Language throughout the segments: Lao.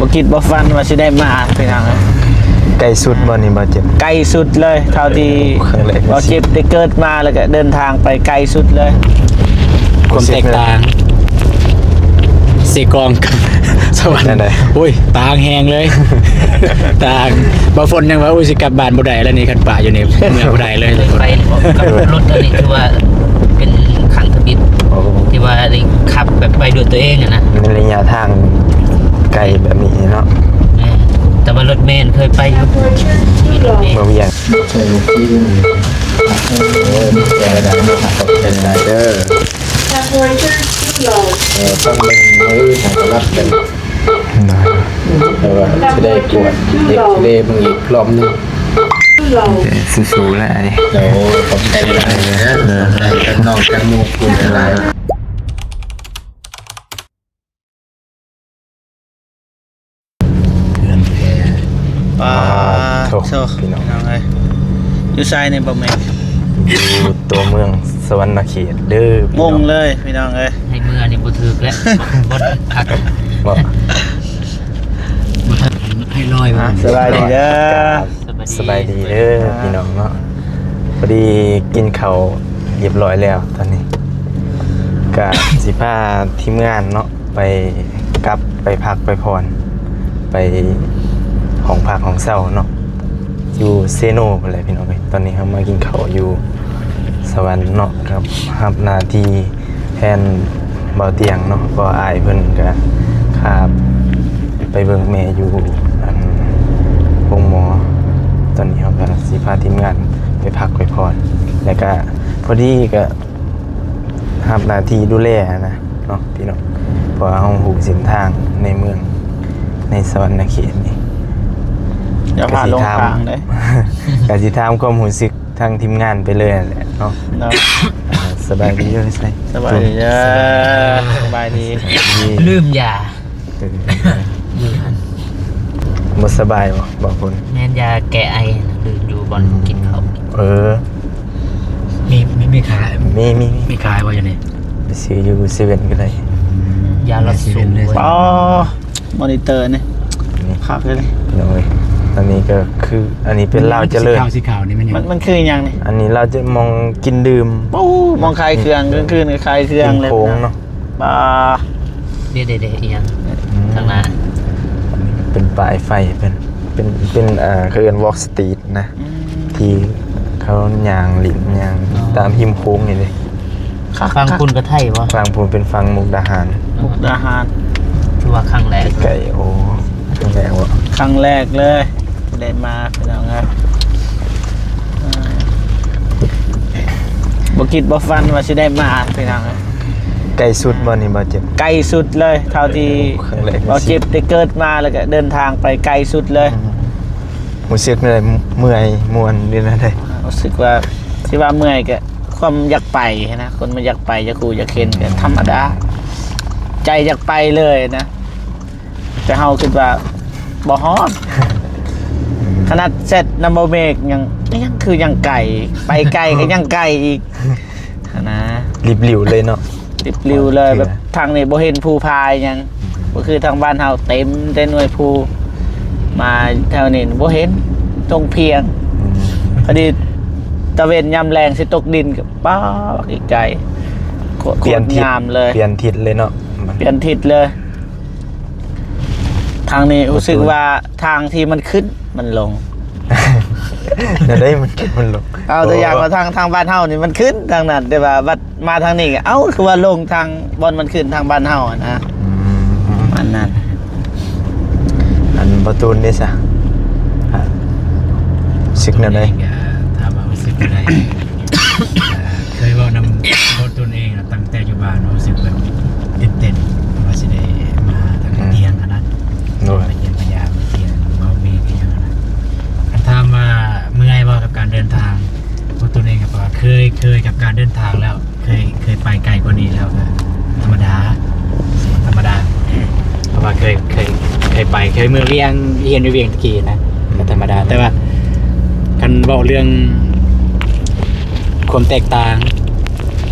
ບໍ່ຄິດບໍ່ຝັນວ່າຊິໄດ້ມາ ພີ່ນ້ອງເອີຍ. ໃກ້ສຸດບໍ່ນີ້ ບ່າວເຈັບ? ໃກ້ສຸດເລີຍ ເທົ່າທີ່ ຄັ້ງແລກ ບ່າວເຈັບໄດ້ເກີດມາ ແລ້ວກໍເດີນທາງໄປໃກ້ສຸດເລີຍ. ຄວາມແຕກຕ່າງ ເຊກອງກັບສະຫວັນ ແນວໃດ? ໂອ້ຍ ຕ່າງແຮງເລີຍ ຕ່າງ. ບ່າວຝົນຍັງວ່າ ໂອ້ຍ ຊິກັບບ້ານບໍ່ໄດ້ແລ້ວນີ້ ຄັນປະຢູ່ນີ້ ເມືອບໍ່ໄດ້ເລີຍ. ໄປກັບລົດອັນນີ້ ຖືວ່າເປັນຄັ້ງທຳອິດ ໂອ້ ທີ່ວ່າໄດ້ຂັບແບບໄປດ້ວຍຕົວເອງຫັ້ນນະ ໃນໄລຍະທາງໄກແບບນີ້ເນາະ. ແມ່ນ ແຕ່ວ່າລົດແມ່ນເຄີຍໄປຢູ່ ມີລົດແມ່ນ ເມືອວຽງ. ໃສ່ລູກທີນ ເອີ ຂອບໃຈຫຼາຍໆເນາະ ຂອບໃຈຫຼາຍໆເດີ. ເອີ ຟັງເບິ່ງມື້ອື່ນ ໃຫ້ສະຫຼັບກັນ ໂດຍ ເພາະວ່າຊິໄດ້ກວດເອັກຊະເຣເບິ່ງອີກລອບໜຶ່ງ. ສູ້ໆແຫຼະ ໂອ້ ຂອບໃຈຫຼາຍໆເດີ ເອີ ທັງນ້ອງທັງໝູ່ຄຸນຫຼາຍ. ເຮືອນແພ ປາໂທ ໂທ້ ພີ່ນ້ອງ ພີ່ນ້ອງເອີຍ ຢູ່ໃສນີ້ບໍ່ແມ່ນ? ຢູ່ຕົວເມືອງສະຫວັນນະເຂດເດີ ພີ່ນ້ອງ. ງົງເລີຍພີ່ນ້ອງເອີຍ ໃຫ້ເມືອນີ້ບໍ່ຖືກແລ້ວ ບໍ່ຄັກ ບໍ່ ໃຫ້ລອຍ ອ່ະ ສະບາຍດີເດີ ສະບາຍດີເດີ ພີ່ນ້ອງເນາະ. ພໍດີກິນເຂົ້າຮຽບຮ້ອຍແລ້ວ ຕອນນີ້ກະຊິພາທີມງານເນາະ ໄປ ກັບໄປພັກໄປຜ່ອນ ໄປຫ້ອງພັກຫ້ອງເຊົ່າເນາະ ຢູ່ເຊໂນພຸ້ນແຫຼະ ພີ່ນ້ອງເອີຍ. ຕອນນີ້ເຮົາມາກິນເຂົ້າຢູ່ສະຫວັນເນາະ ກັບຮັບໜ້າທີ່ແທນບ່າວຕຽງເນາະ ເພາະວ່າອ້າຍເພິ່ນກະພາໄປເບິ່ງແມ່ຢູ່ ອັນ ໂຮງໝໍ. ຕອນນີ້ເຮົາກະຊິພາທີມງານໄປພັກໄປຜ່ອນ ແລ້ວກະພໍດີກະ ຮັບໜ້າທີ່ດູແລນະເນາະ ພີ່ນ້ອງ ເພາະວ່າເຮົາຮູ້ເສັ້ນທາງໃນເມືອງ ໃນສະຫວັນນະເຂດນີ້. ຢ່າພາຫຼົງທາງເດ້ ກະຊິຖາມຄວາມຮູ້ສຶກທາງທີມງານໄປເລີຍຫັ້ນແຫຼະເນາະ ເນາະ. ອ່າ ສະບາຍດີເດີ ສະບາຍດີເດີ ສະບາຍດີ ສະບາຍດີ ລືມຢາ. ເອີ ຢູ່ຫັ້ນ ບໍ່ສະບາຍບໍ່ ບ່າວຝົນ? ແມ່ນ ຢາແກ້ໄອນະ ລືມຢູ່ບ່ອນກິນເຂົ້າ. ເອີ ມີ ມີ ມີຂາຍ ມີ ມີ ມີ ມີຂາຍບໍ່ຢູ່ນີ້? ໄປຊື້ຢູ່ເຊເວັ່ນກໍໄດ້. ຢາລະສູນເລີຍ ອໍ ມໍນິເຕີນີ້ ນີ້ ຄັກເລີຍ ພີ່ນ້ອງເອີຍ. ອັນນີ້ກໍຄື ອັນນີ້ເປັນລາວຈະເລີນ ສີຂາວ ສີຂາວນີ້ແມ່ນຫຍັງ? ມັນ ມັນຄືຫຍັງນີ້? ອັນນີ້ລາວຈະ ໝ່ອງກິນດື່ມ ໂອ້ ໝ່ອງຂາຍເຄື່ອງ ກາງຄືນກໍຂາຍເຄື່ອງເລີຍ ໂຄ້ງເນາະ. ປາ ເດໆໆ ອີຫຍັງ ອືມ ທາງໜ້າ ເປັນປ້າຍໄຟ ເປັນ ເປັນ ເປັນ ເອີ ເຂົາເອີ້ນ Walk Street ນະ ອືມ ທີ່ເຂົາຍ່າງຫຼິ້ນຍ່າງ ອໍ ຕາມຮິມໂຂງນີ້ເດ້. ຝັ່ງພຸ້ນກໍໄທບໍ່? ຝັ່ງພຸ້ນເປັນຝັ່ງມຸກດາຫານ. ມຸກດາຫານ ຖືວ່າຄັ້ງແລກ ໃກ້ ໂອ້ ຄັ້ງແລກບໍ່? ຄັ້ງແລກເລີຍ ໄດ້ມາ ພີ່ນ້ອງເອີຍ. ອ່າ ບໍ່ຄິດບໍ່ຝັນວ່າຊິໄດ້ມາ ພີ່ນ້ອງເອີຍ. ໃກ້ສຸດບໍ່ນີ້ ບ່າວເຈັບ? ໃກ້ສຸດເລີຍ ເທົ່າທີ່ ໂອ້ ຄັ້ງແລກ ບ່າວເຈັບໄດ້ເກີດມາ ແລ້ວກໍເດີນທາງໄປໃກ້ສຸດເລີຍ. ອືມ ຮູ້ສຶກແນວໃດ? ເມື່ອຍ ມ່ວນ ຫຼືແນວໃດ? ຮູ້ສຶກວ່າ ຊິວ່າເມື່ອຍກໍ ຄວາມຢາກໄປນະ ຄົນມັນຢາກໄປ ຢາກຮູ້ຢາກເຫັນ ກໍທຳມະດາ ໃຈຢາກໄປເລີຍນະ. ແຕ່ເຮົາຄິດວ່າບໍ່ຮອດ ຂະໜາດແຊັດນຳບໍ່ເມກຍັງ ຍັງຄືຍັງໄກ ໄປໄກກໍຍັງໄກອີກຫັ້ນນະ. ລິບຫຼິວເລີຍເນາະ ລິບຫຼິວເລີຍ. ແບບທາງນີ້ບໍ່ເຫັນພູຜາອີຫຍັງ ບໍ່ຄືທາງບ້ານເຮົາເຕັມແຕ່ໜ່ວຍພູ ມາແຖວນີ້ບໍ່ເຫັນ ຕົງພຽງ. ອືມ ພໍດີຕາເວັນຍາມແລງຊິຕົກດິນກໍ ປ້າ ບັກອີກໄກ ໂຄດ ໂຄດງາມເລີຍ ປ່ຽນທິດເລີຍເນາະ ປ່ຽນທິດເລີຍ. ທາງນີ້ຮູ້ສຶກວ່າທາງທີ່ມັນຂຶ້ນມັນລົງ ແນວໃດມັນຂຶ້ນມັນລົງ? ເອົາຕົວຢ່າງວ່າທາງ ທາງບ້ານເຮົານີ້ມັນຂຶ້ນທາງນັ້ນ ແຕ່ວ່າບັດມາທາງນີ້ ເອົ້າ ຄືວ່າລົງທາງບ່ອນມັນຂຶ້ນທາງບ້ານເຮົາຫັ້ນນະ. ອືມ ປະມານນັ້ນ. ອັນບ່າວຕູນເດຊະ ຮູ້ສຶກແນວໃດ? ຖາມວ່າຮູ້ສຶກແນວໃດ? ເຄີຍເວົ້ານຳບ່າວຕູນເອງ ຕັ້ງແຕ່ຢູ່ບ້ານ ຮູ້ສຶກແບບຕື່ນເຕັ້ນວ່າຊິໄດ້ມາທາງ ອືມ ຕຽງຫັ້ນນະ ໂດຍ ໄປຢ້ຽມໄປຢາມຕຽງ ເວົ້າເມກອີຫຍັງຫັ້ນນະ. ຄັນຖາມວ່າເມື່ອຍບໍ່ກັບການເດີນທາງ? ໂອ້ ຕົວເອງກໍວ່າເຄີຍ ເຄີຍກັບການເດີນທາງແລ້ວ ເຄີຍ ເຄີຍໄປໄກກວ່ານີ້ແລ້ວກໍທຳມະດາ ທຳມະດາ ເພາະວ່າເຄີຍ ເຄີຍ ເຄີຍໄປ ເຄີຍເມືອວຽງ ຮຽນຢູ່ວຽງຕະກີ້ນະ ກໍທຳມະດາ. ແຕ່ວ່າຄັນເວົ້າເລື່ອງຄວາມແຕກຕ່າງ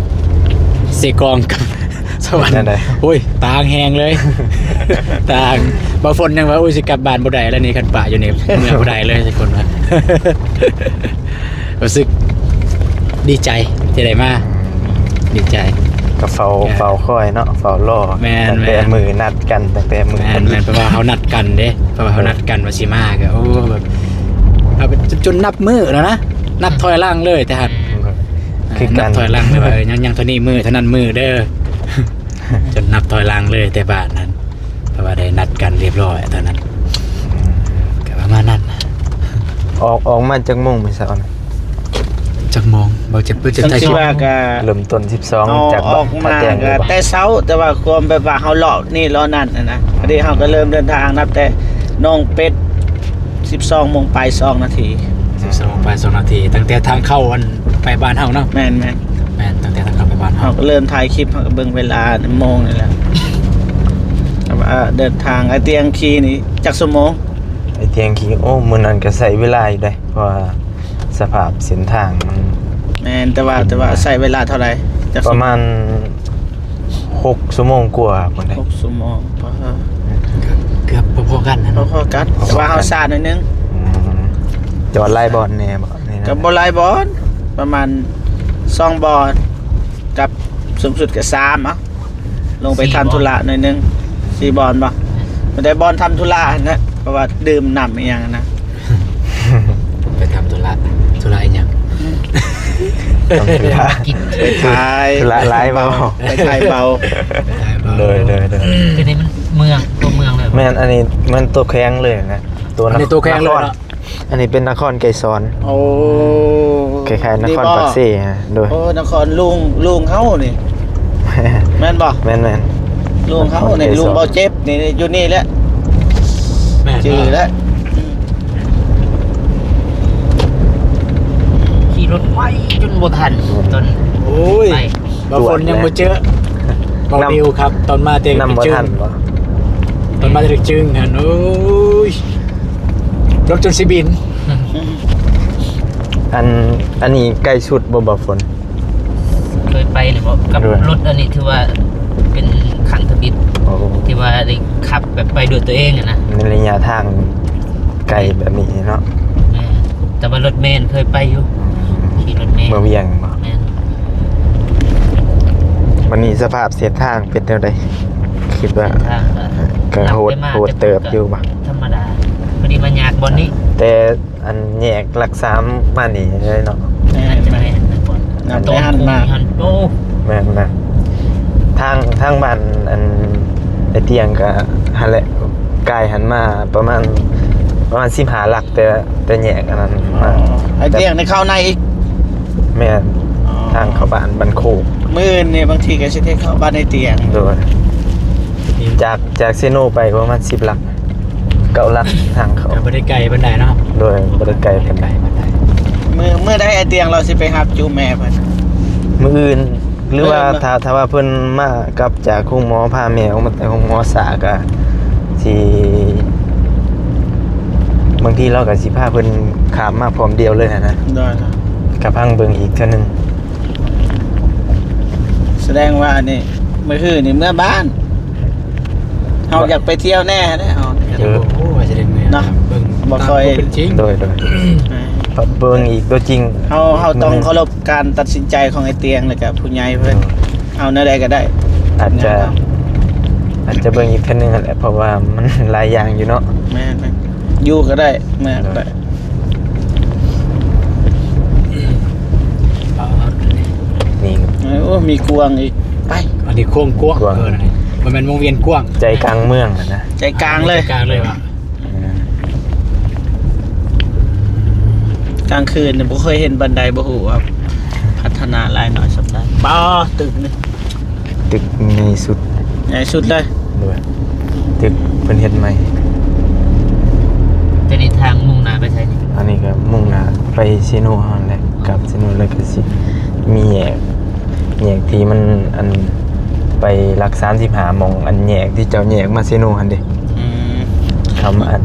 ເຊກອງກັບ ສະຫວັນ ແນວໃດ? ໂອ້ຍ ຕ່າງແຮງເລີຍ ຕ່າງ. ບ່າວຝົນຍັງວ່າ ໂອ້ຍ ຊິກັບບ້ານບໍ່ໄດ້ແລ້ວນີ້ ຄັນປະຢູ່ນີ້ ເມືອບໍ່ໄດ້ເລີຍ ຄົນວ່າ ຮູ້ສຶກດີໃຈທີ່ໄດ້ມາ ອືມ ດີໃຈ ກໍເຝົ້າ ເຝົ້າຄອຍເນາະ ເຝົ້າລໍ ແມ່ນ ຕັ້ງແຕ່ມື້ນັດກັນ ຕັ້ງແຕ່ມື້ ແມ່ນ ເພາະວ່າເຮົານັດກັນເດ້ ເພາະວ່າເຮົາ ເອີ ນັດກັນວ່າຊິມາ ກໍ ໂອ້ ແບບ ເຮົາຈົນນັບມື້ແລ້ວນະ ນັບຖອຍຫຼັງເລີຍແຕ່ຫັ້ນ ອືມ ຄືກັນ ນັບຖອຍຫຼັງເລີຍວ່າ ເອີ ຍັງ ຍັງເທົ່ານີ້ມື້ ເທົ່ານັ້ນມື້ເດີ ຈົນນັບຖອຍຫຼັງເລີຍແຕ່ບາດນັ້ນ ເພາະວ່າໄດ້ນັດກັນຮຽບຮ້ອຍຕອນນັ້ນ ກໍປະມານນັ້ນ. ອອກ ອອກມາຈັກໂມງມື້ເຊົ້ານະ? ຈັກໂມງ? ບໍ່ຈັກ ຈັກ ຈັກ ຈັກ ຈັກ ວ່າກະ ເລີ່ມຕົ້ນສິບສອງ ເຮົາ ຈາກ ອອກມາ ແຕ່ເຊົ້າ ແຕ່ວ່າຄວາມແບບວ່າເຮົາເລາະນີ້ເລາະນັ້ນນະ ພໍດີເຮົາກໍເລີ່ມເດີນທາງນັບແຕ່ໜອງເປັດ ສິບສອງໂມງປາຍສອງນາທີ ສິບສອງໂມງປາຍສອງນາທີ ຕັ້ງແຕ່ທາງເຂົ້າອັນໄປບ້ານເຮົາເນາະ. ແມ່ນໆ ແມ່ນ ຕັ້ງແຕ່ທາງເຂົ້າໄປບ້ານເຮົາ ເຮົາກໍເລີ່ມຖ່າຍຄລິບ ເຮົາກໍເບິ່ງເວລາໂມງນີ້ແຫຼະ ແຕ່ວ່າເດີນທາງ ອ້າຍຕຽງຂີ່ນີ້ຈັກຊົ່ວໂມງ? ອ້າຍຕຽງຂີ່ ໂອ້ ມື້ນັ້ນກໍໃຊ້ເວລາຢູ່ເດ້ ເພາະວ່າສະພາບເສັ້ນທາງມັນ ແມ່ນ ແຕ່ວ່າ ແຕ່ວ່າໃຊ້ເວລາເທົ່າໃດ? ຈັກ ປະມານ ຫົກຊົ່ວໂມງກວ່າພຸ້ນເດ້ ຫົກຊົ່ວໂມງ ປະ ເກືອບພໍໆກັນຫັ້ນ ພໍໆກັນ ແຕ່ວ່າເຮົາຊ້າໜ້ອຍໜຶ່ງ ອືມ ຈອດຫຼາຍບ່ອນແດ່ບໍ່? ກໍບໍ່ຫຼາຍບ່ອນ ປະມານສອງບ່ອນ ກັບສູງສຸດກໍສາມ ເອົາ ລົງໄປທຳທຸລະໜ້ອຍໜຶ່ງ ສີ່ບ່ອນບໍ່? ບໍ່ໄດ້ບ່ອນທຳທຸລະຫັ້ນນະ ເພາະວ່າດື່ມນ້ຳອີ່ຫຍັງຫັ້ນນະ ໄປທຳທຸລະ ທຸລະອີ່ຫຍັງ? ອືມ ທຳທຸລະ ໄປຖ່າຍ ທຸລະຫຼາຍເວົ້າ ໄປຖ່າຍເບົາ ໂດຍ ໂດຍ ໂດຍ ຄືນີ້ມັນເມືອງ ຕົວເມືອງເລີຍ ແມ່ນ ອັນນີ້ມັນຕົວແຂວງເລີຍນະ ຕົວ ອັນນີ້ຕົວແຂວງເລີຍເນາະ ອັນນີ້ເປັນນະຄອນໄກສອນ ໂອ້ ຄ້າຍໆນະຄອນປາກເຊ ໂດຍ ໂອ້ ນະຄອນລຸງ ລຸງເຮົານີ້ ແມ່ນບໍ່? ແມ່ນໆ ລຸງເຮົານີ້ ນະຄອນໄກສອນ ລຸງເບົາເຈັບນີ້ ຢູ່ນີ້ແຫຼະ ແມ່ນ ຈື່ແລ້ວ ອືມ ຂີ່ລົດໄວຈົນບໍ່ທັນ ຕອນ ໂອ້ຍ ໄປ ບ່າວຝົນຍັງບໍ່ເຈີ ບ່າວດິວຄັບ ຕອນມາແຕ່ ນຳບໍ່ທັນບໍ່? ຕອນມາແຕ່ລຶກຈຶ່ງຫັ້ນ ໂອ້ຍ ລົດຈົນຊິບິນ ອັນ ອັນນີ້ໃກ້ສຸດບໍ່ ບ່າວຝົນ? ເຄີຍໄປນີ້ບໍ່? ກັບ ໂດຍ ລົດອັນນີ້ຖືວ່າເປັນຄັ້ງທຳອິດ ໂອ້ ທີ່ວ່າໄດ້ຂັບແບບໄປດ້ວຍຕົວເອງຫັ້ນນະ ໃນໄລຍະທາງໄກແບບນີ້ເນາະ ແມ່ນ ແຕ່ວ່າລົດເມນເຄີຍໄປຢູ່ ອືມ ຂີ່ລົດເມ ເມືອງວຽງບໍ່? ແມ່ນ ບັດນີ້ສະພາບເສັ້ນທາງເປັນແນວໃດ? ຄິດວ່າ ເສັ້ນທາງກໍ ກໍໂຫດ ໂຫດເຕີບຢູ່ບໍ່? ທຳມະດາ ພໍດີມາຍາກບ່ອນນີ້ ແຕ່ ອັນແຍກຫຼັກສາມມານີ້ເລີຍເນາະ ແມ່ນ ແມ່ນ ແມ່ນ ນຳໄປຫັ້ນມາ ໂອ້ ແມ່ນໆ ທາງ ທາງບ້ານອັນໄອ້ຕຽງກະຫັ້ນແຫຼະ ກາຍຫັ້ນມາປະມານ ປະມານສິບຫ້າຫຼັກ ແຕ່ ແຕ່ແຍກອັນນັ້ນມາ ອໍ ໄອ້ຕຽງໄດ້ເຂົ້າໃນອີກ ແມ່ນ ອໍ ທາງເຂົ້າບ້ານ ບ້ານໂຄກ ມື້ອື່ນນີ້ບາງທີກໍຊິໄດ້ເຂົ້າບ້ານໄອ້ຕຽງ ໂດຍ ຈາກ ຈາກເຊໂນໄປປະມານສິບຫຼັກ ເກົ້າຫຼັກທາງເຂົ້າ ກໍບໍ່ໄດ້ໄກປານໃດເນາະ ໂດຍ ບໍ່ໄດ້ໄກປານໃດ ມື້ ມື້ໃດອ້າຍຕຽງລາວຊິໄປຮັບຈຸແມ່ເພິ່ນ? ມື້ອື່ນ ຫຼືວ່າ ມື້ອື່ນບໍ່? ຖ້າ ຖ້າວ່າເພິ່ນມາກັບຈາກໂຮງໝໍ ພາແມ່ອອກມາແຕ່ໂຮງໝໍຊ້າ ກໍຊິ ບາງທີລາວກໍຊິພາເພິ່ນຂ້າມມາພ້ອມດຽວເລີຍຫັ້ນນະ ໂດຍ ກໍຟັງເບິ່ງອີກເທື່ອໜຶ່ງ. ສະແດງວ່າອັນນີ້ ມື້ຄືນນີ້ເມືອບ້ານ ເຮົາຢາກໄປທ່ຽວແດ່ເດ້ເຮົາ ເອີ ໂອ້ ວ່າຈະໄດ້ເມືອ ເນາະ ເບິ່ງ ບໍ່ຄ່ອຍ ຕາມຄວາມເປັນຈິງ ໂດຍ ໂດຍ ເອີ ເບິ່ງອີກຕົວຈິງ ເຮົາ ເຮົາຕ້ອງເຄົາລົບການຕັດສິນໃຈຂອງໄອ້ຕຽງ ແລ້ວກະຜູ້ໃຫຍ່ເພິ່ນ ເອົາແນວໃດກໍໄດ້ ອາດຈະ ອາດຈະເບິ່ງອີກເທື່ອໜຶ່ງຫັ້ນແຫຼະ ເພາະວ່າມັນຫຼາຍຢ່າງຢູ່ເນາະ ແມ່ນໆ ຢູ່ກໍໄດ້ ເມືອກໍໄດ້ ໂດຍ ນີ້ ໂອ້ ມີກວາງອີກ ໄປ ອັນນີ້ໂຄ້ງກວ້າງ ກວ້າງ ເອີ ນັ້ນ ບໍ່ແມ່ນວົງວຽນກວ້າງ ໃຈກາງເມືອງຫັ້ນນະ ໃຈກາງເລີຍ ໃຈກາງເລີຍວ່າ ເອີ ກາງຄືນນີ້ບໍ່ເຄີຍເຫັນປານໃດ ບໍ່ຮູ້ວ່າພັດທະນາຫຼາຍໜ້ອຍສ່ຳໃດ ບໍ່ ຕຶກນີ້ ຕຶກໃຫຍ່ສຸດ ໃຫຍ່ສຸດເລີຍ ໂດຍ ຕຶກເພິ່ນເຮັດໃໝ່ ແຕ່ນີ້ທາງມຸ່ງໜ້າໄປໃສນີ້? ອັນນີ້ກໍມຸ່ງໜ້າໄປເຊໂນຫັ້ນແຫຼະ ກັບເຊໂນ ແລ້ວກໍຊິມີແຍກ ແຍກທີ່ມັນ ອັນ ໄປຫຼັກສາມສິບຫ້າ ໝ່ອງອັນແຍກທີ່ເຈົ້າແຍກມາເຊໂນຫັ້ນເດ້ ອືມ ຄຳອັນ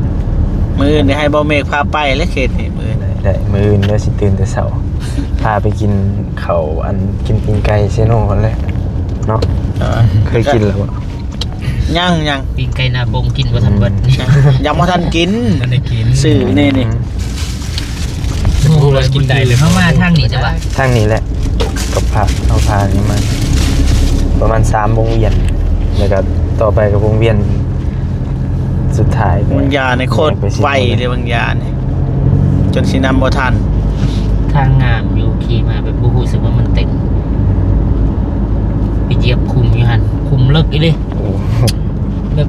ມື້ອື່ນໃຫ້ບ່າວເມກພາໄປແຫຼະເຂດນີ້ ມື້ອື່ນ ໄດ້ ໄດ້ ມື້ອື່ນເດີ ຊິຕື່ນແຕ່ເຊົ້າ ພາໄປກິນເຂົ້າ ອັນ ກິນປີ້ງໄກ່ເຊໂນຫັ້ນແຫຼະເນາະ ເອີ ເຄີຍກິນແລ້ວບໍ່? ຍັງ ຍັງ ປີ້ງໄກ່ໜ້າບົງກິນບໍ່ທັນເບິດ ອືມ ຍັງບໍ່ທັນກິນ ບໍ່ທັນໄດ້ກິນ ຊື້ນີ້ນີ້ ອືມ ໂອ້ ກິນໄດ້ເລີຍ ເຮົາມາທາງນີ້ແຕ່ວ່າ ທາງນີ້ແຫຼະ ກໍຜ່ານ ເຮົາຜ່ານນີ້ມາ ປະມານສາມວົງວຽນ ແລ້ວກໍຕໍ່ໄປກໍວົງວຽນສຸດທ້າຍ ມັນຢາໃນໂຄດໄວເດ້ ມັນຢາໃນ ຈົນຊິນຳບໍ່ທັນ ທາງງາມຢູ່ ຂີ່ມາແບບບໍ່ຮູ້ສຶກວ່າມັນເຕັມ ໄປຢຽບຂຸມຢູ່ຫັ້ນ ຂຸມເລິກອີ່ຫຼີ ໂອ້ ແບບ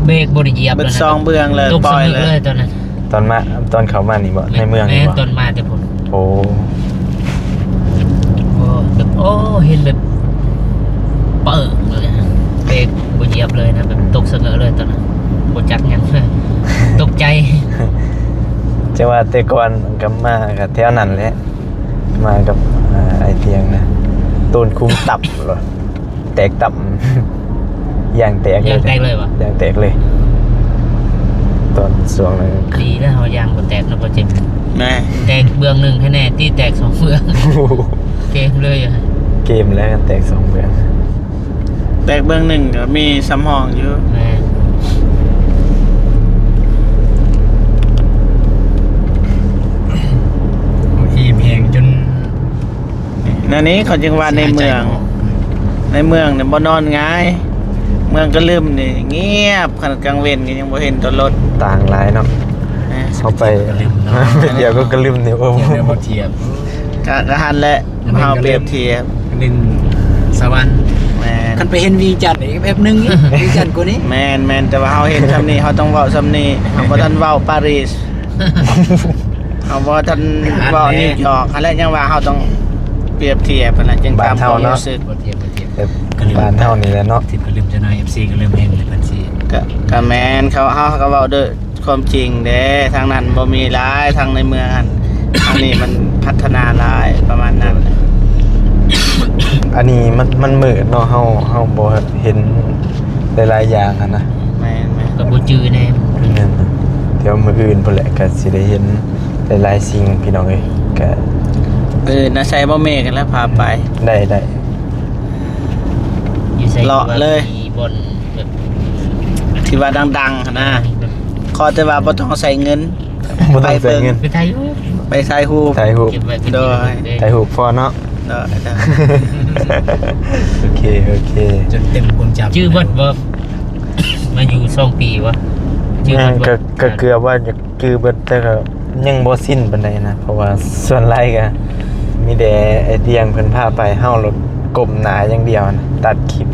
ເບຣກບໍ່ໄດ້ຢຽບເບິດ ສອງເບື້ອງເລີຍ ຕົກສະເໝີເລີຍຕອນນັ້ນ ຕອນມາ ຕອນເຂົ້າມານີ້ບໍ່ ໃນເມືອງນີ້ບໍ່ ແມ່ນ ຕອນມາແຕ່ພຸ້ນ ໂອ້ ໂອ້ ແບບ ໂອ້ ເຫັນແບບ ປຶ້ງເລີຍ ເບຣກບໍ່ຢຽບເລີຍນະ ແບບຕົກສະເໝີເລີຍຕອນນັ້ນ ບໍ່ຈັກຫຍັງເລີຍ ຕົກໃຈ ແຕ່ວ່າແຕ່ກ່ອນກໍມາກໍແຖວນັ້ນແຫຼະ ມາກັບ ອ່າ ອ້າຍຕຽງນະ ໂຕນຄຸມຕັບເລີຍ ແຕກຕ່ຳ ຢາງແຕກເລີຍ ຢາງແຕກເລີຍຫວາ? ຢາງແຕກເລີຍ ຕອນຊ່ວງນັ້ນ ດີແລ້ວເຮົາຢາງບໍ່ແຕກເນາະ ບໍ່ເຈັບ ແມ່ນ ແຕກເບື້ອງໜຶ່ງແທ້ແນ່ ຕີແຕກສອງເບື້ອງ ໂອ້ໂຫ ເກມເລີຍ ເກມແລ້ວ ແຕກສອງເບື້ອງ ແຕກເບື້ອງໜຶ່ງກໍມີສຳຮອງຢູ່ ແມ່ນ ອີ່ມແຮງຈົນ ແນວນີ້ເຂົາຈຶ່ງວ່າໃນເມືອງ ໃນເມືອງນີ້ບໍ່ນອນງ່າຍ ເມືອງກະລຶມນີ້ງຽບ ຂະໜາດກາງເວັນກໍຍັງບໍ່ເຫັນຕົວລົດ ຕ່າງຫຼາຍເນາະ ແມ່ນ ເຮົາໄປ ໄປທ່ຽວກໍກະລຶມນີ້ ໂອ້ ທ່ຽວແລ້ວບໍ່ທຽບ ກະ ກະຫັ້ນແຫຼະ ເຮົາປຽບທຽບ ກະລຶມສະຫວັນ ແມ່ນ ຄັນໄປເຫັນວຽງຈັນອີກແບບໜຶ່ງ ວຽງຈັນກວ່ານີ້ ແມ່ນໆ ແຕ່ວ່າເຮົາເຫັນຊ່ຳນີ້ ເຮົາຕ້ອງເວົ້າຊ່ຳນີ້ ເຮົາບໍ່ທັນເວົ້າປາຣີສ ເຮົາບໍ່ທັນເວົ້ານິວຢອກຫັ້ນແຫຼະ ຍັງວ່າເຮົາຕ້ອງປຽບທຽບຫັ້ນແຫຼະ ຈຶ່ງຕາມຄວາມຮູ້ສຶກ ປຽບທຽບ ປຽບທຽບ ແບບບ້ານເຮົານີ້ແຫຼະເນາະ ທິບກໍລືມຈັກໜ້ອຍ ເອັຟຊີກໍລືມເຫັນເພິ່ນຊິ ກະ ກະແມ່ນ ເຂົາ ເຮົາກໍເວົ້າດ້ວຍຄວາມຈິງເດ້ ທາງນັ້ນບໍ່ມີຫຼາຍ ທາງໃນເມືອງຫັ້ນ ທາງນີ້ມັນພັດທະນາຫຼາຍ ປະມານນັ້ນ ອັນນີ້ມັນ ມັນມືດເນາະ ເຮົາ ເຮົາບໍ່ເຫັນ ຫຼາຍໆຢ່າງຫັ້ນນະ ແມ່ນໆ ກໍບໍ່ຈື່ແນ່ ແມ່ນ ດຽວມື້ອື່ນພຸ້ນແຫຼະ ກໍຊິໄດ້ເຫັນຫຼາຍໆສິ່ງພີ່ນ້ອງເອີຍ ກໍ ເອີ ນາໄຊບໍ່ແມ່ກັນລະພາໄປ ໄດ້ ໄດ້ ຢູ່ໃສ ເລາະເລີຍ ທີ່ວ່າມີບ່ອນແບບ ທີ່ວ່າດັງໆຫັ້ນນະ ຂໍແຕ່ວ່າບໍ່ຕ້ອງໃຊ້ເງິນ ບໍ່ຕ້ອງໃຊ້ເງິນ ໄປເບິ່ງ ໄປຖ່າຍຮູບ ໄປຖ່າຍຮູບ ຖ່າຍຮູບ ເກັບໄວ້ເປັນ ໂດຍ ທີ່ລະລຶກເດ້ ຖ່າຍຮູບພໍເນາະ ໂດຍ ໂອເຄ ໂອເຄ ຈົນເຕັມຄວາມຈຳ ຈື່ເບິດບໍ່? ມາຢູ່ສອງປີບໍ່? ຈື່ເບິດບໍ່? ກໍ ກໍເກືອບວ່າຈະຈື່ເບິດ ແຕ່ກໍຍັງບໍ່ຊິນປານໃດນະ ເພາະວ່າສ່ວນຫຼາຍກໍມີແຕ່ອ້າຍຕຽງເພິ່ນພາໄປ ເຮົາໂລດກົ້ມໜ້າຢ່າງດຽວນະ ຕັດຄລິບ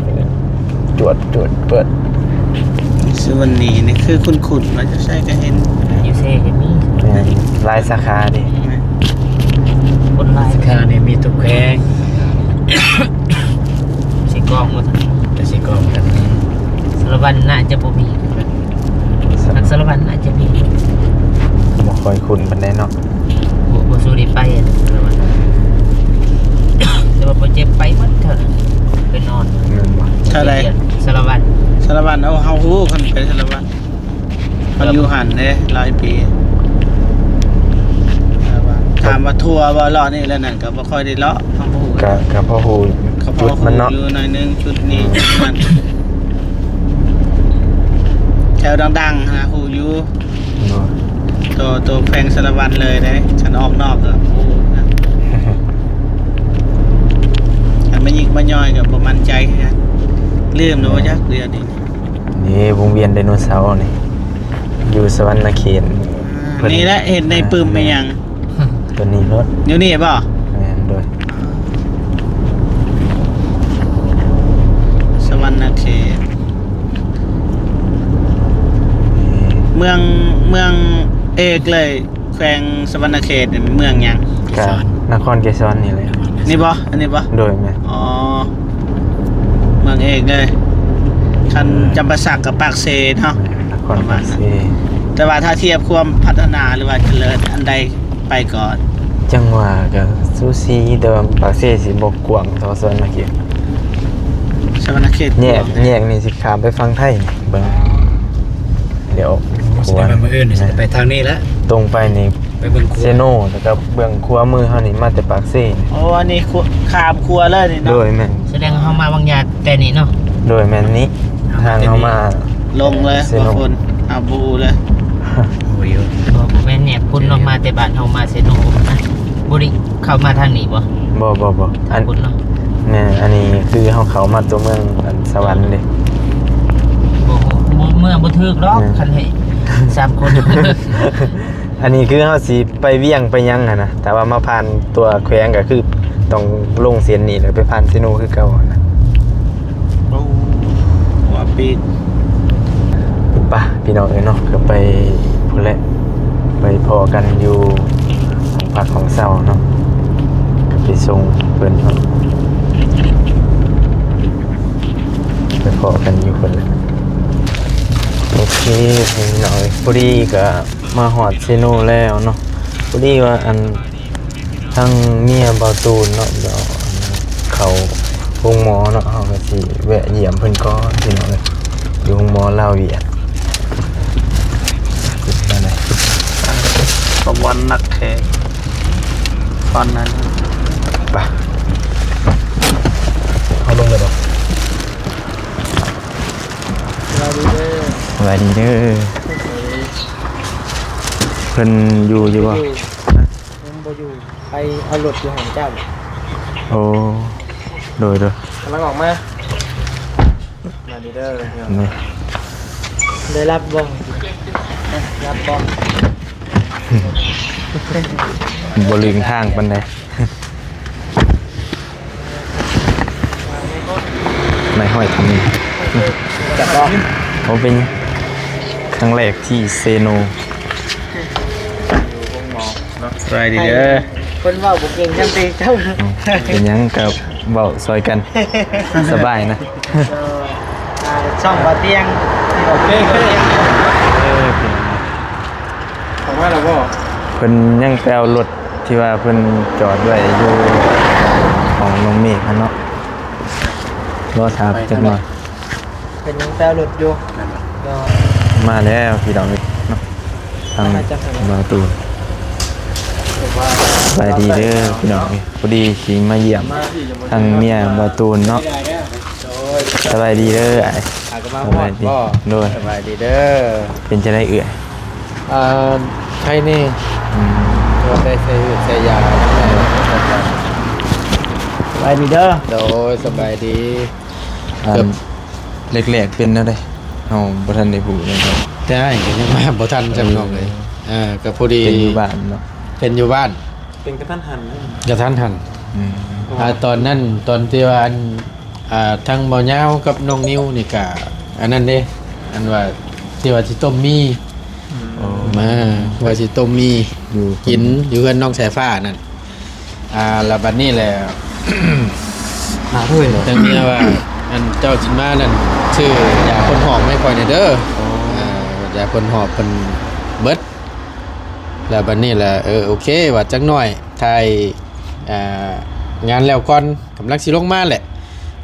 ຈວດ ຈວດ ເປີດ ສຸວັນນີນີ້ຄືຄຸ້ນໆ ວ່າຢູ່ໃສກໍເຫັນ ຢູ່ເຊກໍມີ ແມ່ນ ຫຼາຍສາຂາເດ້ ແມ່ນ ຄົນຫຼາຍ ສາຂານີ້ມີທຸກແຂວງ ເຊກອງວ່າຊັ້ນ ແຕ່ເຊກອງກັນ ສາລະວັນໜ້າຈະບໍ່ມີ ທາງສາລະວັນອາດຈະມີ ບໍ່ຄ່ອຍຄຸ້ນປານໃດເນາະ ບໍ່ ບໍ່ສູ້ໄດ້ໄປ ສາລະວັນ ແຕ່ວ່າບໍ່ເຈັບໄປໝົດເທົ່ານັ້ນ ໄປນອນ ແມ່ນບໍ່? ເທົ່າໃດ? ສາລະວັນ ສາລະວັນ ເຮົາ ເຮົາຮູ້ ຄັນໄປສາລະວັນ ມັນຢູ່ຫັ້ນເດ້ ຫຼາຍປີ ສາລະວັນ ຖາມວ່າທົ່ວບໍ່ ເລາະນີ້ແລະນັ້ນ ກໍບໍ່ຄ່ອຍໄດ້ເລາະ ເຮົາບໍ່ຮູ້ ກະ ກະພໍຮູ້ ກະພໍຮູ້ ຈຸດມັນເນາະ ຢູ່ໜ້ອຍໜຶ່ງ ຈຸດນີ້ ຈຸດນັ້ນ ແຖວດັງໆ ຫາຮູ້ຢູ່ ໂດຍ ໂຕ ໂຕແຂວງສາລະວັນເລີຍເດ້ ຄັນອອກນອກກໍບໍ່ຮູ້ນະ ຄັນມາຍິກມາຍ່ອຍກໍບໍ່ໝັ້ນໃຈຄືກັນ ລືມແລ້ວບໍ່ຈັກດຽວນີ້ ນີ້ວົງວຽນໄດໂນເສົານີ້ ຢູ່ສະຫວັນນະເຂດ ອ່າ ເພິ່ນ ນີ້ແຫຼະ ເຫັນໃນປຶ້ມອີ່ຫຍັງ ຕົວນີ້ໂລດ ຢູ່ນີ້ບໍ່? ແມ່ນ ໂດຍ ສະຫວັນນະເຂດ ເມືອງ ເມືອງເອກເລີຍ ແຂວງສະຫວັນນະເຂດນີ້ເມືອງຫຍັງ? ກະນະຄອນເກສອນນີ້ແຫຼະ ນີ້ບໍ່? ອັນນີ້ບໍ່? ໂດຍ ແມ່ນ ອໍ ເມືອງເອກເລີຍ ຄັນຈຳປາສັກກັບປາກເຊເນາະ ນະຄອນປາກເຊ ແຕ່ວ່າຖ້າທຽບຄວາມພັດທະນາ ຫຼືວ່າຈະເລີນອັນໃດໄປກ່ອນ? ຈັ່ງຫວະກະສູສີ ແຕ່ວ່າປາກເຊຊິບໍ່ກວ້າງເທົ່າສະຫວັນນະເຂດ ສະຫວັນນະເຂດ ແຍກ ແຍກນີ້ຊິຂ້າມໄປຝັ່ງໄທ ເບິ່ງ ດຽວ ໂອ້ ສະແດງວ່າມື້ອື່ນນີ້ຊິໄປທາງນີ້ແຫຼະ ຕົງໄປນີ້ ໄປເບິ່ງຂົວ ເຊໂນ ແລ້ວກໍເບື້ອງຂວາມືເຮົານີ້ມາແຕ່ປາກເຊ ໂອ້ ອັນນີ້ຂົວ ຂ້າມຂົວເລີຍນີ້ເນາະ ໂດຍ ແມ່ນ ສະແດງວ່າເຮົາມາວັງຢາແຕ່ນີ້ເນາະ ໂດຍ ແມ່ນນີ້ ເຮົ ທາງເຮົາມາ ລົງເລີຍ ເຊໂນ ບໍ່ຝົນ ອາບູເລີຍ. ໂອ້ຍ ບໍ່ ບໍ່ແມ່ນແນບຄົນເນາະ ມາແຕ່ບ້ານເຮົາມາເຊໂນນະ. ບໍ່ໄດ້ເຂົ້າມາທາງນີ້ບໍ່? ບໍ່ ບໍ່ ບໍ່ ທາງພຸ້ນເນາະ. ອັນ ແມ່ນ ອັນນີ້ຄືເຮົາເຂົ້າມາຕົວເມືອງ ອັນ ສະຫວັນເດ້. ບໍ່ ບໍ່ ເມືອງບໍ່ຖືກດອກ ແມ່ນ ຄັນໃຫ້ສາມຄົນ. ອັນນີ້ຄືເຮົາຊິໄປວຽງໄປຫຍັງຫັ້ນນະ, ແຕ່ວ່າມາຜ່ານຕົວແຂວງກໍຄືຕ້ອງລົງເສັ້ນນີ້ແລ້ວໄປຜ່ານເຊໂນຄືເກົ່າຫັ້ນນະ. ໂອ້ ຫົວປີກ. ປະ ພີ່ນ້ອງເອີຍເນາະ, ກໍໄປພຸ້ນແຫຼະ, ໄປພໍ້ກັນຢູ່ຫ້ອງພັກຫ້ອງເຊົ່າເນາະ, ກໍໄປສົ່ງເພິ່ນເນາະ, ໄປພໍ້ກັນຢູ່ພຸ້ນແຫຼະ. ໂອເຄ ພີ່ນ້ອງເອີຍ, ພໍດີກໍ ມາຮອດເຊໂນແລ້ວເນາະ. ພໍດີວ່າ ອັນ ທາງເມຍບ່າວຕູນເນາະ ດຽວເຂົ້າໂຮງໝໍເນາະ, ເຮົາກໍຊິແວະຢ້ຽມເພິ່ນກ່ອນພີ່ນ້ອງເອີຍ, ຢູ່ໂຮງໝໍລາວຫວຽດ. ສະຫວັນນັກແທ້ ຕອນນັ້ນ. ໄປ ເຮົາລົງເລີຍບໍ່? ສະບາຍດີເດີ. ສະບາຍດີເດີ. ເພິ່ນຢູ່ ຢູ່ບໍ່? ຍັງບໍ່ຢູ່. ໄປເອົາລົດຢູ່ຫ້ອງເຈົ້າ. ໂອ້ ໂດຍ ໂດຍ. ກຳລັງອອກມາ. ສະບາຍດີເດີ. ນີ້ ໄດ້ຮັບບໍ່? ຮັບບໍ່? ບໍ່ລຶ້ງທາງປານໃດ. ນາຍຫ້ອຍທຳນີ້ ຈັບບໍ່? ໂອ້ ເປັນຄັ້ງແລກທີ່ເຊໂນ. ສະບາຍດີເດີ. ຄົນເວົ້າບໍ່ເກັ່ງຈຳເປັນເຈົ້າ. ເປັນຫຍັງກໍເວົ້າຊ່ອຍກັນ ສະບາຍນະ. ອ່າ ຊ່ອງບ່າວຕຽງ. ໂອເຄ ເອີ ເພິ່ນ ເຂົ້າມາແລ້ວບໍ່? ເພິ່ນຍັງໄປເອົາລົດທີ່ວ່າເພິ່ນຈອດໄວ້ຢູ່ຂອງນ້ອງເມກຫັ້ນເນາະ, ລໍຖ້າຈັກໜ່ອຍ. ເພິ່ນຍັງໄປເອົາລົດຢູ່. ມາແລ້ວພີ່ນ້ອງເອີຍເນາະ, ທາງບ່າວຕູນ. ສະບາຍດີເດີພີ່ນ້ອງເອີຍ, ພໍດີຊິມາຢ້ຽມທາງເມຍບ່າວຕູນເນາະ. ສະບາຍດີເດີອ້າຍ. ສະບາຍດີ. ໂດຍ ສະບາຍດີເດີ. ເປັນຈັ່ງໃດເອື້ອຍ? ອ່າ ໄຄແນ່. ອືມ ໄດ້ໃສ່ຢາ. ສະບາຍດີເດີ. ໂດຍ ສະບາຍດີ. ອັນ ເກືອບ ແລກໆເປັນແນວໃດ? ເຮົາບໍ່ທັນໄດ້ຮູ້ເລີຍ. ແຕ່ອ້າຍກໍຍັງມາບໍ່ທັນຊ້ຳນ້ອງເອີຍ. ເອີ ກໍພໍດີເປັນຢູ່ບ້ານເນາະ. ເປັນຢູ່ບ້ານ. ເປັນກະທັນຫັນ. ກະທັນຫັນ. ອືມ ອ່າ ຕອນນັ້ນ ຕອນທີ່ວ່າ ອັນ ອ່າ ທັງບ່າວຍາວກັບນ້ອງນິວນີ້ກະ ອັນນັ້ນເດ້ ອັນວ່າ ທີ່ວ່າຊິຕົ້ມໝີ່. ອືມ ມາ ວ່າຊິຕົ້ມໝີ່ຢູ່ ກິນຢູ່ເຮືອນນ້ອງສາຍຟ້ານັ້ນ. ອ່າ ແລ້ວບັດນີ້ແຫຼະ ຫາເພິ່ນ ທາງເມຍວ່າ ອັນເຈົ້າຊິມານັ້ນ ຊື້ຢາພົ້ນຫອບໃຫ້ຂ້ອຍແດ່ເດີ. ອ່າ ຢາພົ້ນຫອບເພິ່ນເບິດ. ແລ້ວບັດນີ້ແຫຼະ ເອີ ໂອເຄ ວ່າຈັກໜ້ອຍ ຖ່າຍ ອ່າ ງານແລ້ວກ່ອນ ກຳລັງຊິລົງມາແຫຼະ.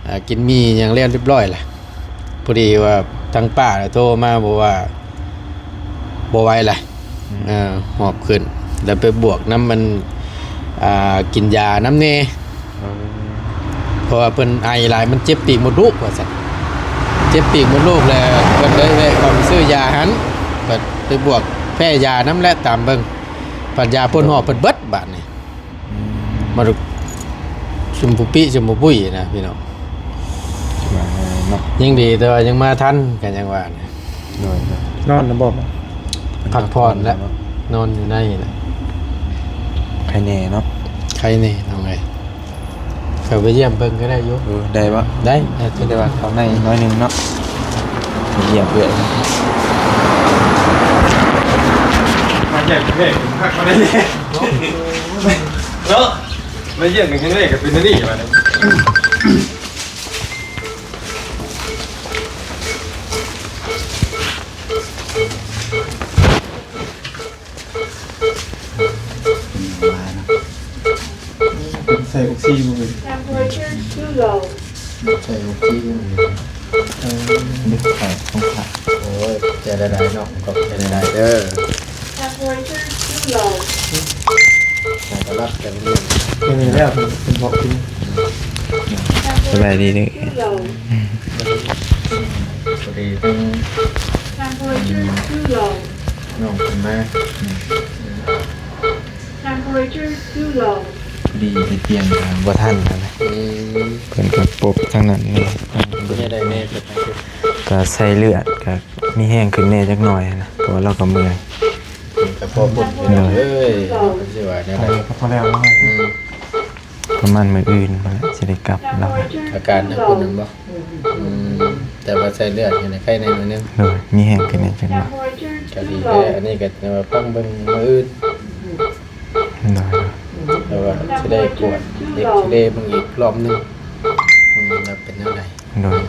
ອ່າ ກິນໝີ່ຫຍັງແລ້ວຮຽບຮ້ອຍລະ, ພໍດີວ່າທາງປ້າໂທມາ ບອກວ່າບໍ່ໄຫວລະ. ອືມ ເອີ ຫອບຂຶ້ນ ແລ້ວໄປບວກນຳມັນ ອ່າ ກິນຢານຳແດ່. ເອີ ເພາະວ່າເພິ່ນໄອຫຼາຍ ມັນເຈັບປີກມົດລູກວ່າຊັ້ນ, ເຈັບປີກມົດລູກ ແລ້ວເພິ່ນເລີຍແວະເຂົ້າໄປຊື້ຢາຫັ້ນ, ບັດໄປບວກແພ້ຢານຳແຫຼະ ຕາມເບິ່ງ ບັດຢາພົ້ນຫອບເພິ່ນເບິດບາດນີ້. ອືມ ມາດູ ຊຸມປູປີ້ ຊຸມປູປຸ້ຍນະພີ່ນ້ອງ. ຍັງດີແຕ່ວ່າຍັງມາທັນ ກໍຍັງວ່ານະ. ໂດຍ ໂດຍ. ນອນນຳບໍ່? ພັກຜ່ອນແລ້ວ ນອນຢູ່ໃນນະ. ໄຄແນ່ເນາະ. ໄຄແນ່ນ້ອງເອີຍ. ເຂົ້າໄປຢ້ຽມເບິ່ງກໍໄດ້ຢູ່. ເອີ ໄດ້ບໍ່? ໄດ້ ແຕ່ວ່າເຂົ້າໃນໜ້ອຍໜຶ່ງເນາະ. ໄປຢ້ຽມເອື້ອຍ ມາຢ້ຽມເອື້ອຍ ພັກມາໄດ້ເນາະ. ມາຢ້ຽມກັນຄັ້ງແລກກໍເປັນອັນນີ້ບັດນີ້. ເປັນຫຍັງວະນະ? ເປັນໃສ່ອົກຊີບໍ່ເອີຍ? Temperature too low. ໃສ່ອົກຊີບໍ່ເອີຍ? ເອີ ເດັກຂາຍຂອງຂາຍ. ໂອ້ຍ ຂອບໃຈຫຼາຍໆເນາະ, ຂອບໃຈຫຼາຍໆເດີ. Temperature too low. ໃສ່ຕະລັບແຕ່ບໍ່ມີ. ເປັນແລ້ວ ເປັນເພາະກິນ. Temperature too low. ສະບາຍດີເດີ. ພໍດີທັງ Temperature too low. ນ້ອງເພິ່ນມາ Temperature too low. ພໍດີໄດ້ປ່ຽນ ບໍ່ທັນຫັ້ນນະ ອືມ ເພິ່ນກໍປົບທາງນັ້ນແດ່ ເປັນແນວໃດແດ່? ກໍໃສ່ເລືອດ ກໍມີແຮງຂຶ້ນແດ່ຈັກໜ້ອຍຫັ້ນນະ ເພາະວ່າລາວກໍເມື່ອຍ ກໍພໍປົບ ໂດຍ ເອີຍ ຊິວ່າແນວໃດ ກໍພໍແລ້ວເນາະ ອືມ ປະມານມື້ອື່ນພຸ້ນແຫຼະ ຊິໄດ້ກັບລາວ. ອາການທາງພຸ້ນນັ້ນບໍ່? ອືມ ແຕ່ວ່າໃສ່ເລືອດນີ້ນະ ໄຄແດ່ໜ້ອຍໜຶ່ງ ໂດຍ ມີແຮງຂຶ້ນແດ່ຈັກໜ້ອຍ ກໍດີແລ້ວ. ອັນນີ້ກໍແຕ່ວ່າຟັງເບິ່ງມື້ອື່ນ ໂດຍ ແຕ່ວ່າຊິໄດ້ກວດເອັກຊເຣເບິ່ງອີກລອບໜຶ່ງ ອືມ ວ່າເປັນແນວໃດ ໂດຍ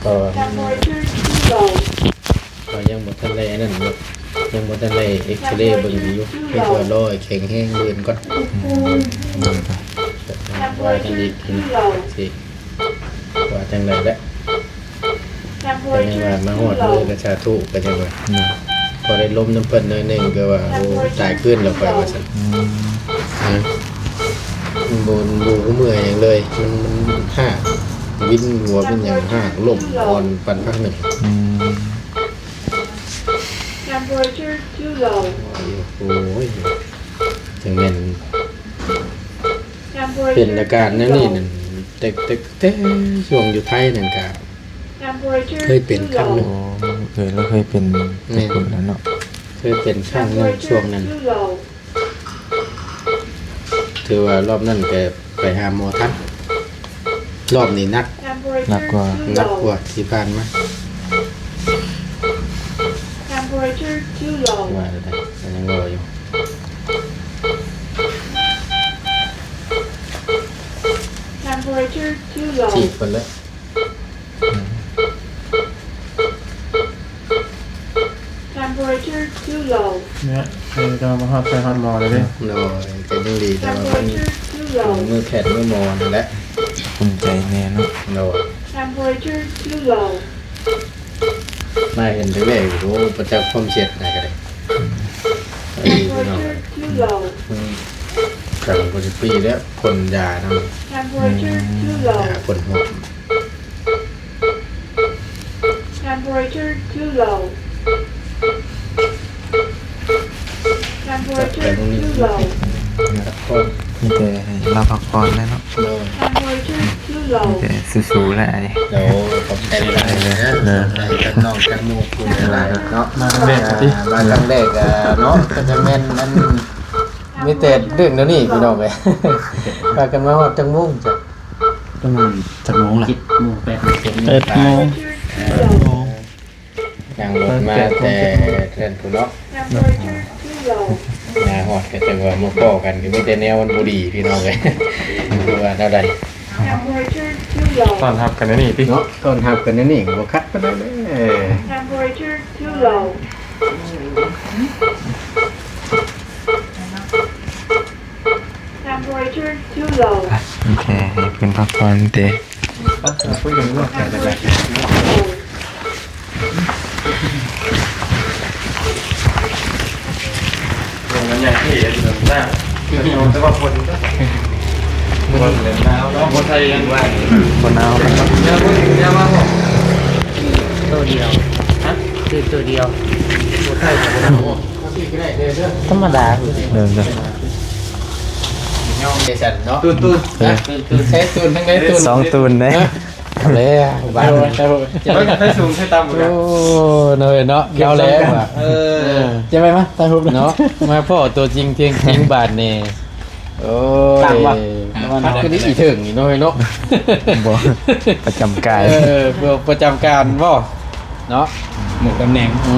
ກໍ Temperature too low. ກໍຍັງບໍ່ທັນໄດ້ອັນນັ້ນຢູ່ ຍັງບໍ່ທັນໄດ້ເອັກຊະເຣເບິ່ງຢູ່ ມີແຕ່ວ່າລໍໃຫ້ແຂງແຮງມື້ອື່ນກ່ອນ ອືມ ວ່າກັນອີກທີໜຶ່ງ ຊິວ່າຈັ່ງໃດແຫຼະ. ກໍຍັງວ່າມາຮອດມື້ກໍສາທຸ ກໍຍັງວ່າ ອືມ ພໍໄດ້ລົມນຳເພິ່ນໜ້ອຍໜຶ່ງ ກໍວ່າ ໂອ້ ຕາຍຄືນແລ້ວຂ້ອຍ ວ່າຊັ້ນ ອືມ ມັນບໍ່ ບໍ່ເມື່ອຍຫຍັງເລີຍ ມັນ ມັນຮາກ ວິນຫົວ ວິນຫຍັງ ຮາກລົ້ມອ່ອນປານພັກໜຶ່ງ ອືມ Temperature too low. ໂອ້ຍ ຈັ່ງແມ່ນ Temperature too low. ເປັນອາການແນວນີ້ນັ້ນ ແຕ່ ແຕ່ ແຕ່ຊ່ວງຢູ່ໄທນັ້ນກະ Temperature too low. ເຄີຍເປັນຄັ້ງໜຶ່ງ ໂອ້ ເອີ ລາວເຄີຍເປັນ ແມ່ນ ແຕ່ພຸ້ນແລ້ວເນາະ ເຄີຍເປັນຄັ້ງໜຶ່ງ Temperature too low. ຊ່ວງນັ້ນ ຖືວ່າລອບນັ້ນກໍໄປຫາໝໍທັນ ລອບນີ້ໜັກ ໜັກກວ່າ ໜັກກວ່າທີ່ຜ່ານມາ ວ່າແນວໃດ ກໍຍັງເວົ້າຢູ່ Temperature too low. ຈີບເພິ່ນເລີຍ Temperature too low. ເນຍ ເອີ ແຕ່ວ່າມາຮອດໃສ່ຮອດໝໍແລ້ວເດ້ ໂດຍ ກໍຍັງດີ ແຕ່ວ່າມັນ Temperature too low. ມືແພດມືໝໍຫັ້ນແຫຼະ ອຸ່ນໃຈແນ່ເນາະ ໂດຍ Temperature too low. ມາເຫັນແທ້ໆ ໂອ້ ປະຈັກຄວາມເຈັບນະກໍໄດ້ Temperature too low. ອືມ ກັນບໍ່ໄດ້ປີ້ແລ້ວ ພົ່ນຢານຳ Temperature too low. ຢາພົ່ນຫົວ Temperature too low. Temperature too low. ພັກຜ່ອນ ມີແຕ່ໃຫ້ລາວພັກຜ່ອນແຫຼະເນາະ ໂດຍ Temperature too low. ມີແຕ່ສູ້ໆແຫຼະ ໂດຍ ຂອບໃຈຫຼາຍເດີ ເດີ ກັບນ້ອງກັບໝູ່ຜູ້ຫຼາຍເນາະ ມາຄັ້ງແລກ ອ່າ ມາຄັ້ງແລກ ອ່າ ເນາະ ກໍຈະແມ່ນນັ້ນ ມີແຕ່ເລື່ອງແນວນີ້ພີ່ນ້ອງເອີຍ ພາກັນມາຮອດຈັກໂມງຈ້ະ? ປະມານຈັກໂມງລະ? ເຈັດໂມງ ແປດໂມງ ເຈັດໂມງ ແປດໂມງ ນັ່ງລົດມາແຕ່ເຮືອນພຸ້ນເນາະ ມາຮອດກໍຈັ່ງວ່າມາພໍ້ກັນ ກໍມີແຕ່ແນວມັນບໍ່ດີພີ່ນ້ອງເອີຍ ວ່າແນວໃດ? ຕ້ອນຮັບກັນແນວນີ້ຕິເນາະ ຕ້ອນຮັບກັນແນວນີ້ກໍບໍ່ຄັກປານໃດເດ້. Temperature too low. ໂອເຄ ໃຫ້ເພິ່ນພັກຜ່ອນເຕະ ມັນຍັງເຫັນໜ້າ ແຕ່ວ່າຝົນ ຝົນໜາວເນາະ ບໍ່ໄທຍັງວ່າ ບໍ່ໜາວ ແນວ ແນວວ່າບໍ່ ໂຕດຽວ ຮະ ຄືໂຕດຽວ ບໍ່ໄທບໍ່ໜາວບໍ່? ທຳມະດາ ເດີ ເດີ ເດີ ເດີ ເດີ ເດີ ເດີ ເດີ ເດີ ເດີ ເດີ ເດີ ເດີ ເດີ ເດີ ເດີ ເດີ ສອງຕູນເດ້ ເອົາແລ້ວບາດນີ້ ໄທສູງໄທຕ່ຳ ໂອ້ ເນາະ ເນາະ ເອົາແລ້ວ ເອີ ເກັບໄວ້ມາ ຖ່າຍຮູບເນາະ ມາພໍ້ຕົວຈິງທຽງຈິງບາດນີ້ ໂອ້ຍ ຕ່ຳບໍ່? ຄັກກວ່ານີ້ອີກເຖິງນີ້ເນາະ ເນາະ ບໍ່ ປະຈຳກາຍ ເອີ ບໍ່ປະຈຳການບໍ່? ເນາະ ໝົດຕຳແໜ່ງ ອື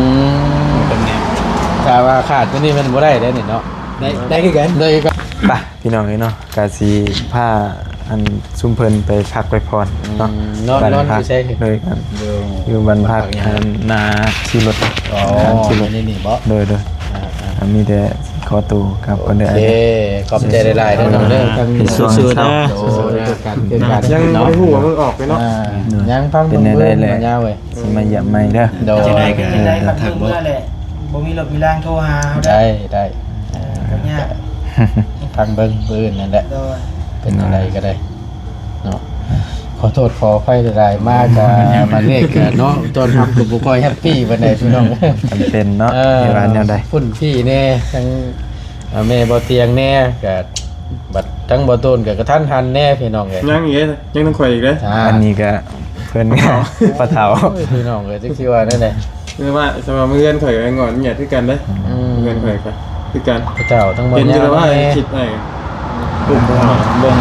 ມ ໝົດຕຳແໜ່ງ ຖ້າວ່າຂາດຕົວນີ້ມັນບໍ່ໄດ້ເດ້ນີ້ເນາະ ໄດ້ ໄດ້ຄືກັນ ໄດ້ຄືກັນ ໄປ ພີ່ນ້ອງເອີຍເນາະ ກະຊິພາອັນຊຸມເພິ່ນໄປພັກໄປຜ່ອນເນາະ ອືມ ນອນ ນອນຢູ່ໃສ? ໂດຍກັນ ຢູ່ ຢູ່ບ້ານພັກ ຢູ່ ອັນນາຂີ່ລົດ ອໍ ນາຂີ່ລົດ ນີ້ ນີ້ບໍ? ໂດຍ ໂດຍ ອ່າ ອ່າ ມີແຕ່ຂໍໂຕກັບກ່ອນເດີ ໂອເຄ ຂອບໃຈຫຼາຍໆເດີນ້ອງເດີ ສູ້ໆເດີ ສູ້ໆ ຍັງບໍ່ຮູ້ວ່າມື້ອອກເລີຍເນາະ ອ່າ ຍັງຟັງເບິ່ງເບິ່ງຍາວເວີຍ ຊິມາຢ້ຽມໃໝ່ເດີ ໂດຍ ຈັ່ງໃດກໍ ເອີ ທັກບອກ ບໍ່ມີລົດມີລາງໂທຫາເຮົາໄດ້ ໄດ້ ໄດ້ ເອີ ກໍຍາກ ຟັງເບິ່ງມື້ອື່ນນັ້ນແຫຼະ ໂດຍ ເປັນຈັ່ງໃດກໍໄດ້ເນາະ ຂ ຂໍໂທດຂໍອະໄພຫຼາຍໆ ມາກະ ມາເລກກະເນາະ ຕ້ອນຮັບກໍບໍ່ຄ່ອຍແຮັບປີປານໃດພີ່ນ້ອງ ມັນເປັນເນາະ ເອີ ຊິວ່າແນວໃດ ຝຸ່ນພີ້ແດ່ ທັງ ເອີ ແມ່ບໍ່ຕຽງແດ່ ກະບັດທັງບໍ່ໂຕນກະກະທັນຫັນແດ່ພີ່ນ້ອງເອີຍ ຍັງອີກເດ້ ຍັງຕ້ອງຂ້ອຍອີກເດ້ ອ່າ ອັນນີ້ກະເພິ່ນກະພໍ່ເຖົ້າ ໂອ້ຍ ພີ່ນ້ອງເອີຍ ຈັກຊິວ່າແນວໃດ ຄືວ່າສຳລັບເຮືອນຂ້ອຍກໍງອດຫຍາດຄືກັນເດ້ ອືມ ເຮືອນຂ້ອຍກໍຄືກັນ ເຈົ້າ ທັງໝົດ ເຫັນຢູ່ແລ້ວວ່າ ແມ່ ຄິດໄອ້ ເບິ່ງ ເບິ່ງ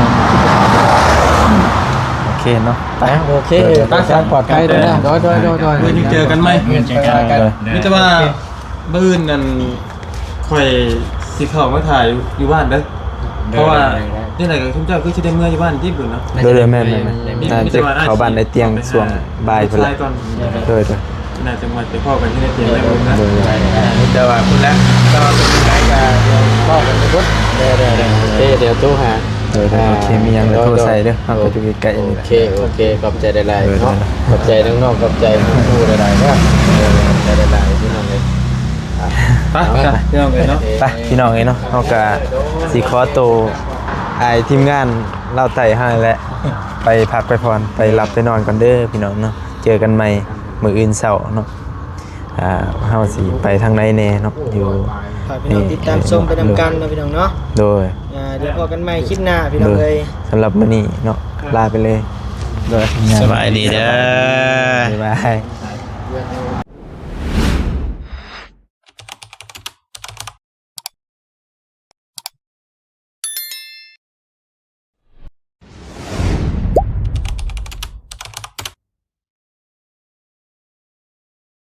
ໂອເຄເນາະ ໄປ ໂອເຄ ເດີນທາງປອດໄພເດີ ໂດຍ ໂດຍ ໂດຍ ໂດຍ ມື້ອື່ນເຈີກັນໃໝ່ ເດີນທາງປອດໄພເດີ ມີແຕ່ວ່າມື້ອື່ນນັ້ນ ຂ້ອຍຊິເຂົ້າມາຖ້າຢູ່ ຢູ່ບ້ານເດີ ເພາະວ່າ ໄດ້ ໄດ້ ຈັ່ງໃດກໍຊຸມເຈົ້າຄືຊິໄດ້ເມືອຢູ່ບ້ານຕິພຸ້ນເນາະ ໂດຍ ໂດຍ ແມ່ນ ແມ່ນ ແມ່ນ ໜ້າຈະເຂົ້າບ້ານໄດ້ຕຽງຊ່ວງບ່າຍພຸ້ນແຫຼະ ກ່ອນ ໂດຍ ໂດຍ ໜ້າຈະມາໄປພໍ້ກັນຢູ່ໃນຕຽງແລ້ວພຸ້ນນະ ໂດຍ ໂດຍ ແຕ່ວ່າພຸ້ນແຫຼະ ແຕ່ວ່າເປັນຈັ່ງໃດກໍດຽວເວົ້າກັນໄປພຸ້ນ ໂດຍ ໂດຍ ໂດຍ ໂອເຄ ດຽວໂທຫາ ໂດຍ ໂດຍ ອ່າ ໂອເຄ ມີຫຍັງກໍໂທໃສ່ເດີ ເຮົາກໍຢູ່ໃກ້ໆນີ້ແຫຼະ ໂອເຄ ໂອເຄ ຂອບໃຈຫຼາຍໆ ໂດຍ ເນາະ ໂດຍ ຂອບໃຈທັງນ້ອງ ຂອບໃຈຜູ້ຫຼາຍໆເດີ ເອີ ຂອບໃຈຫຼາຍໆ ພີ່ນ້ອງເອີຍ ໄປ ໄປ ພີ່ນ້ອງເອີຍເນາະ ໄປ ພີ່ນ້ອງເອີຍເນາະ ເຮົາກະຊິຂໍໂຕອ້າຍທີມງານລາວໃຕ້ເຮົານີ້ແຫຼະ ໄປພັກໄປຜ່ອນ ໄປຫຼັບໄປນອນກ່ອນເດີພີ່ນ້ອງເນາະ ເຈີກັນໃໝ່ມື້ອື່ນເຊົ້າເນາະ ອ່າ ເຮົາຊິໄປທາງໃດແດ່ເນາະ ຢູ່ ຝາກພີ່ນ້ອງຕິດຕາມຊົມໄປນຳກັນເນາະ ພີ່ນ້ອງເນາະ ໂດຍ ອ່າ ດຽວພໍ້ກັນໃໝ່ຄລິບໜ້າພີ່ນ້ອງເອີຍ ໂດຍ ສຳລັບມື້ນີ້ເນາະ ລາໄປເລີຍ ໂດຍ ສະບາຍດີເດີ ບາຍບາຍ.